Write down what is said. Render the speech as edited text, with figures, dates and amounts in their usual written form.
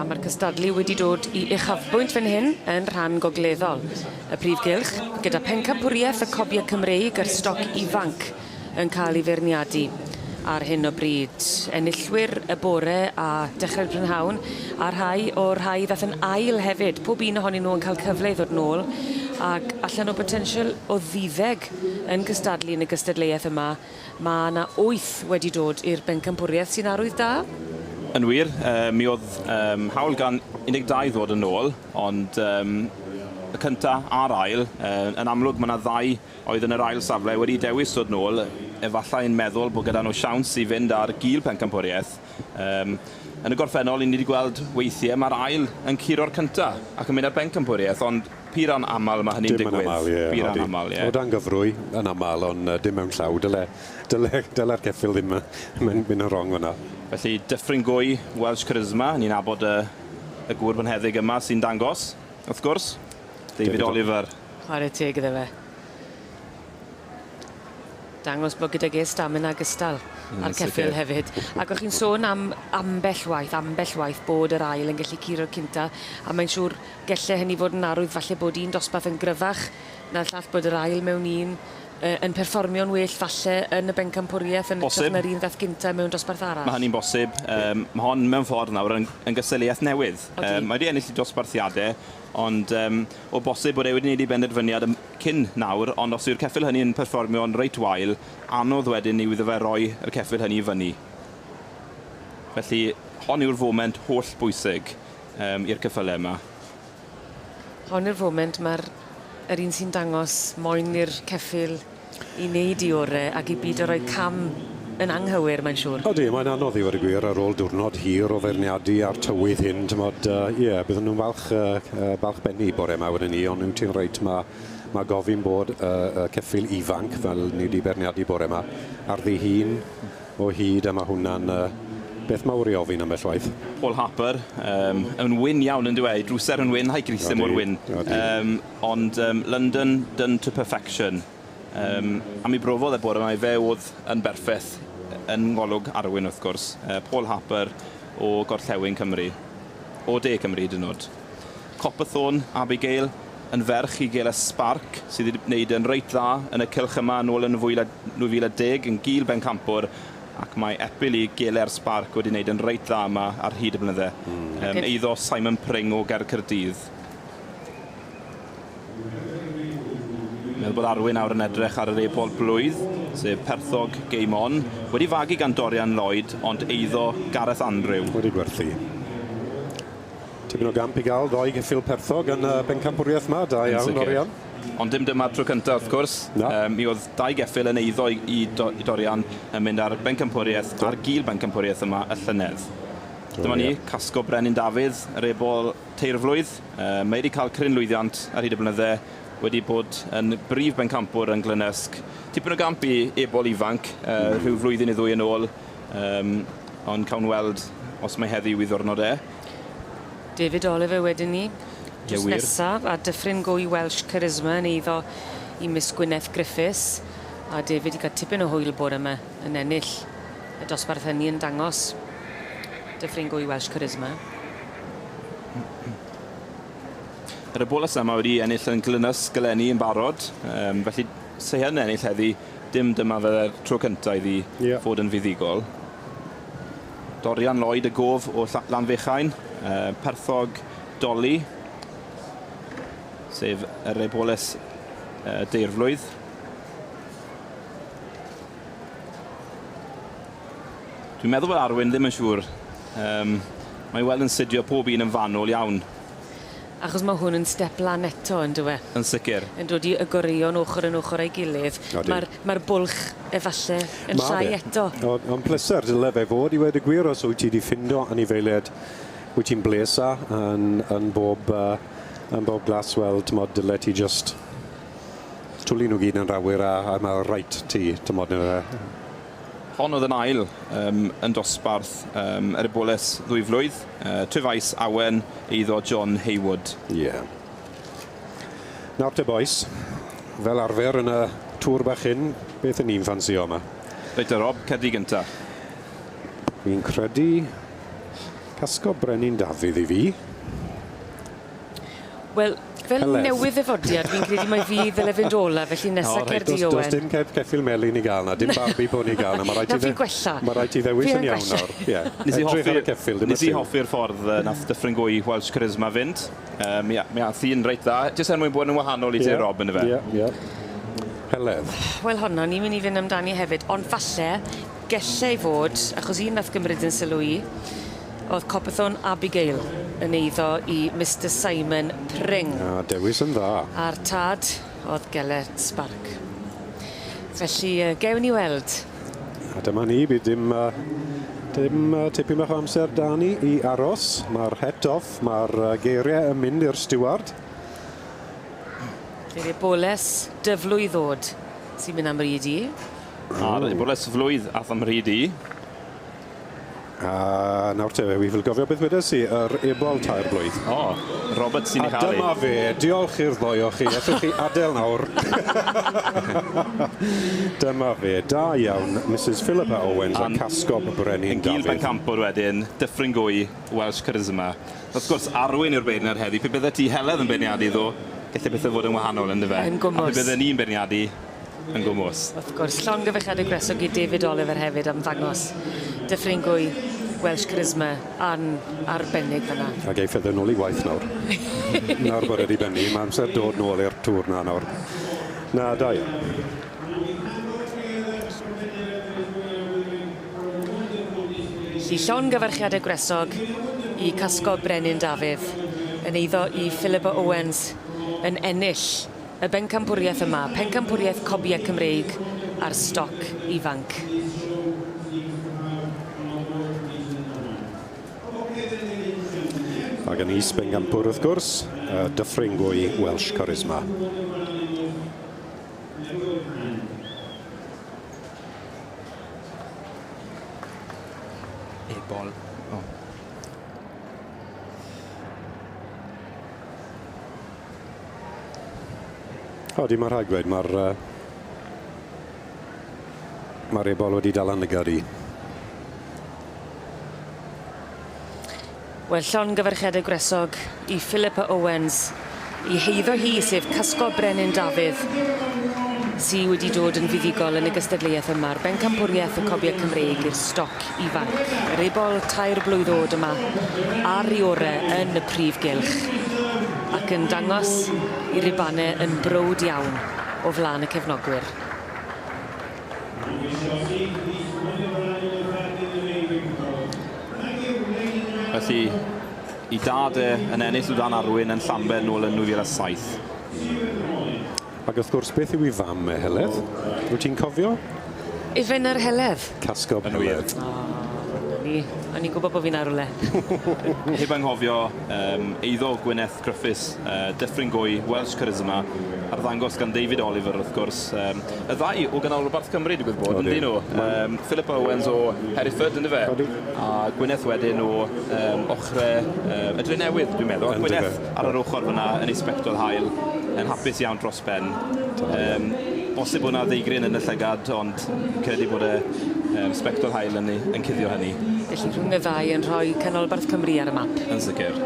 A mae'r cystadlu wedi dod i uchafbwynt fan hyn yn rhan gogleddol y prif gylch, gyda phencampwriaeth y Cobiau Cymreig a'r stoc ifanc yn cael ei feirniadu ar hyn o bryd. Enillwyr y bore a dechrau'r prynhawn, a rhai o'r rhai ddath yn ail hefyd, pob un ohonyn nhw yn cael cyfle i ddod nôl, ac allan o botensial o ddeuddeg yn cystadlu yn y gystadleuaeth yma, Mae 'na wyth wedi dod i'r bencampwriaeth, sy'n arwydd da. Yn wir, mi oedd hawl gan 12 ddod yn ôl, ond y cynta' a'r ail, yn amlwg mae 'na ddau oedd yn yr ail safle wedi dewis dod nôl, efallai yn meddwl bod gyda nhw siawns i fynd ar gul pencampwriaeth. Yn y gorffennol, 'y ni wedi gweld weithiau mae'r ail yn curo'r cynta' ac yn mynd ar bencampwriaeth, ond Pur anaml mae hynny'n digwydd. Dim yn aml, ie. Pur anaml, ie. O dan gyfrwy, yn aml, ond dim mewn llaw. Dyle, dyle, dyle'r ceffyl ddim mynd yn wrong fan'na. Felly, Dyffryn Gwy, Welsh Charisma, ni'n nabod y, y gŵr bonheddig yma sy'n dangos, wrth gwrs, David, David Oliver. Chwarae teg iddo fe. Dangos bod gydag e stamina gystal a'r ceffyl hefyd. Ac o'ch chi'n sôn am ambell waith, ambell waith bod yr ail yn gallu curo'r cynta, a mae'n siŵr gelle hynny fod yn arwydd falle bod un dosbarth yn gryfach na'r llall, bod yr ail mewn un yy yn perfformio'n well falle yn y bencampwriaeth yn hytrach na'r un ddath gynta mewn dosbarth arall. Mae hynny'n bosib. Yym ma' hon mewn ffordd nawr yn yn gystadleuaeth newydd. Odi. Yym mae 'di ennill 'i dosbarthiade ond yym o bosib bod e wedi neud ei benderfyniad yn cyn nawr, ond os yw'r ceffyl hynny yn perfformio'n reit wael, anodd wedyn yw iddo fe roi yr ceffyl hynny i fyny. Felly, hon yw'r foment holl bwysig um, i'r ceffylau yma. Hon yw'r foment mae'r yr un sy'n dangos moyn i'r ceffyl i wneud 'i ore ac i bido roi cam yn anghywir, mae'n siŵr. Odi, mae'n anodd i fod y gwir ar ôl diwrnod hir o feirniadu a'r tywydd hyn, t'mod, yy, ie, byddwn nhw'n falch, yy, yy, balch bennu bore 'ma wedyn 'ny, ond wyt ti'n reit, ma' ma' gofyn bod y y ceffyl ifanc, fel ni 'di beirniadu bore 'ma, ar ddi-hun o hyd, a ma' hwnna'n yy, beth mawr i ofyn ambell waith. Paul Harper, yym, yn wyn iawn yndyw e? Ei drwser yn wyn a'i grys e mor wyn. Odi. Yym, ond yym, London done to perfection. Yym, a mi brofodd e bore 'ma mai fe o'dd yn berffeth yn ngolwg Arwyn wrth gwrs, yy Paul Harper o Gorllewin Cymru, o De Cymru hyd yn o'd. Copperthorne, Abigail, yn ferch i Gela Spark, sydd wedi wneud yn reit dda yn y cylch yma nôl yn 2010 yn gul bencampwr, ac mae epil i Geler Spark wedi wneud yn reit dda yma ar hyd y blynydde. Yym, eiddo Simon Pring o Gaercaerdydd. Meddwl bod Arwyn nawr yn edrych ar yr ebol blwydd, sef Perthog Game On, wedi fagu gan Dorian Lloyd, ond eiddo Gareth Andrew. Wedi gwerthu. Tipyn o gamp i gael ddoi geffyl Perthog yn y bencampwriaeth 'ma, da iawn Dorian. Ond dim dyma'r tro cyntaf wrth gwrs. Na. Um, mi oedd dau geffyl yn eiddo i, i, Do, i Dorian yn mynd ar bencampwriaeth, ar gil bencampwriaeth yma y llynedd. Dyma ni, Casgo Brenin Dafydd, yr ebol teirflwydd. Mae wedi cael cryn lwyddiant ar hyd y blynydde, wedi bod yn brif bencampwr yn Glynysg. Tipyn o gamp i ebol ifanc, rhyw flwyddyn neu ddwy yn ôl, ond cawn weld os mae heddiw i ddiwrnod e. David Oliver wedyn 'ny. Drws nesa, a Dyffryn Gwy Welsh Charisma yn eiddo i Miss Gwyneth Griffiths, a David 'di ca'l tipyn o hwyl bore 'ma yn ennill y dosbarth hynny yn dangos Dyffryn Gwy Welsh Charisma. Yr ebolas yma wedi ennill yn Glynysg eleni yn barod, um, felly se yn ennill heddi, dim dyma fydde'r tro cyntaf iddi yeah. fod yn fuddugol. Dorian Lloyd y gof o Lanfechain, uh, Perthog Dolly, sef yr eboles uh, deirflwydd. Dwi'n meddwl bod Arwyn ddim yn siŵr. Yym, mae i weld yn sidio pob un yn fanwl iawn. Achos ma' hwn yn step lan eto on'd yw e? Yn sicir. Yn dod i y goreuon ochor yn ochor â'i gilydd. Odi. Ma'r ma'r bwlch efalle yn Ma' llai fe. eto. O- ond pleser dyle fe fod i weud y gwir os wyt ti 'di ffindo anifeilied wyt ti'n bles â yn yn bob yy yn bob glas wel t'mod dyle ti jyst twli nhw gyd yn yr awyr a a ma' reit ti t'mod yy Hon oedd yn ail um, yn dosbarth um, yr eboles ddwy flwydd, uh, Trefaes Awen, eiddo John Haywood. Ie. Yeah. Nawr te bois, fel arfer yn y tŵr bach hyn, beth yn ni'n ffansio yma? Reit te Rob, cer di gynta. Fi'n credu... Casgo Brenin Dafydd i fi. Wel, fel Heledd. newydd ddyfodiad, fi'n credu mai fi ddyle fynd ola, felly nesa O, reit. cer di, Does, does Owen. dim cef, ceffyl melyn i gael na, dim Barbie pony i gael na. Mae rhaid Na, ti fi'n gwella. Mae rhaid ti ddewis Fi yn yn iawn gwella. nawr. Ie. Nes i Edrych ar y hoffi, ceffyl, dim y nes i lliw. hoffi'r ffordd nath Dyffryn Gwy Welsh Charisma fynd. Mi, mi ath hi'n reit dda, jyst er mwyn bod yn wahanol i ti, Rob, yn y fe. Ie, ie. Heledd. Wel, honno, ni'n mynd i fynd amdani hefyd, ond falle, gelle i fod, achos un nath gymryd yn sylw i, oedd Copperthorne Abigail yn eiddo i Mr Simon Pring. A dewis yn dda. A'r tad oedd Gelert Spark. Felly, gewn ni weld. A dyma ni, bydd dim, dim tipyn bach o amser da ni i aros. Mae'r het off, mae'r geiriau yn mynd i'r stiward. Geiriau boles dyflwy ddod sy'n mynd am ryd i. A'r boles flwydd ath am rhyd i. A nawr te, wi fel gofio beth wedes i, yr ebol tair blwydd. O, Robert sy'n A ei chael dyma fe, diolch i'r ddoi o chi, allwch chi adael nawr. dyma fe, da iawn, Mrs Philippa Owens a Casgob Brenin Yn gil Dafydd. bencampwr wedyn, Dyffryn Gwy, Welsh Charisma. Wrth gwrs, Arwyn yw'r beirniad heddi. Pe bydde ti Heledd yn beirniadu ddo, gallai pethau fod yn wahanol yn dyfe? Yn gwmws. A pe bydde ni'n beirniadu, yn gwmws. Wrth gwrs, llongyfarchiadau gwresog i David Oliver hefyd am ddangos Dyffryn Gwy, Welsh Charisma an arbennig fyna. A geiff e ddod nôl i waith nawr. nawr bod wedi benni, mae amser dod nôl i'r tŵr na nawr. Na, da iawn. Felly llongyfarchiadau gwresog i Casgo Brenin Dafydd yn eiddo i Philippa Owens yn ennill y bencampwriaeth yma, pencampwriaeth Cobiau Cymreig ar stoc ifanc. Ac yn is bencampwr wrth gwrs, Dyffryn Gwy Welsh Charisma. Ebol. O. Odi, mae rhaid gweud, mae'r mae'r ebol wedi dal yn lygad i. Wel, llongyfarchiadau gwresog i Philippa Owens, i heiddo hi, sef Casgo Brenin Dafydd, sy wedi dod yn fuddugol yn y gystadleuaeth yma, a'r bencampwriaeth y Cobiau Cymreig i'r stoc ifanc. Yr ebol tair blwydd oed yma ar ei ore yn y prif gylch, ac yn dangos i ribannau yn browd iawn o flaen y cefnogwyr. Felly, i dad e yn ennill o dan Arwyn yn Llambed nôl yn 2007. Ac wrth gwrs, beth yw ei fam e, Heledd? Wyt ti'n cofio? Ifen yr Heledd. Casgob Yn wir. Heledd. Ni, o'n i'n gwybod bod fi'n arwle. Heb anghofio eiddo Gwyneth Griffiths, Dyffryn Gwy, Welsh Charisma, arddangos gan David Oliver wrth gwrs. Y ddau o Ganolbarth Cymru, digwydd bod, Odi. yndyn nhw? Philip Owens o Hereford, ynddo fe? Odi. A Gwyneth wedyn o ochre y Dre Newydd, dwi'n meddwl. A Ynddo fe. Gwyneth ar yr ochr fyna yn ei sbectol haul, yn hapus iawn dros ben. Bosib bod 'na ddeigryn yn y llygad, ond credu bod y sbectol haul yn, yn cuddio hynny. Felly rhwng y ddau yn rhoi Canolbarth Cymru ar y map. Yn sicr.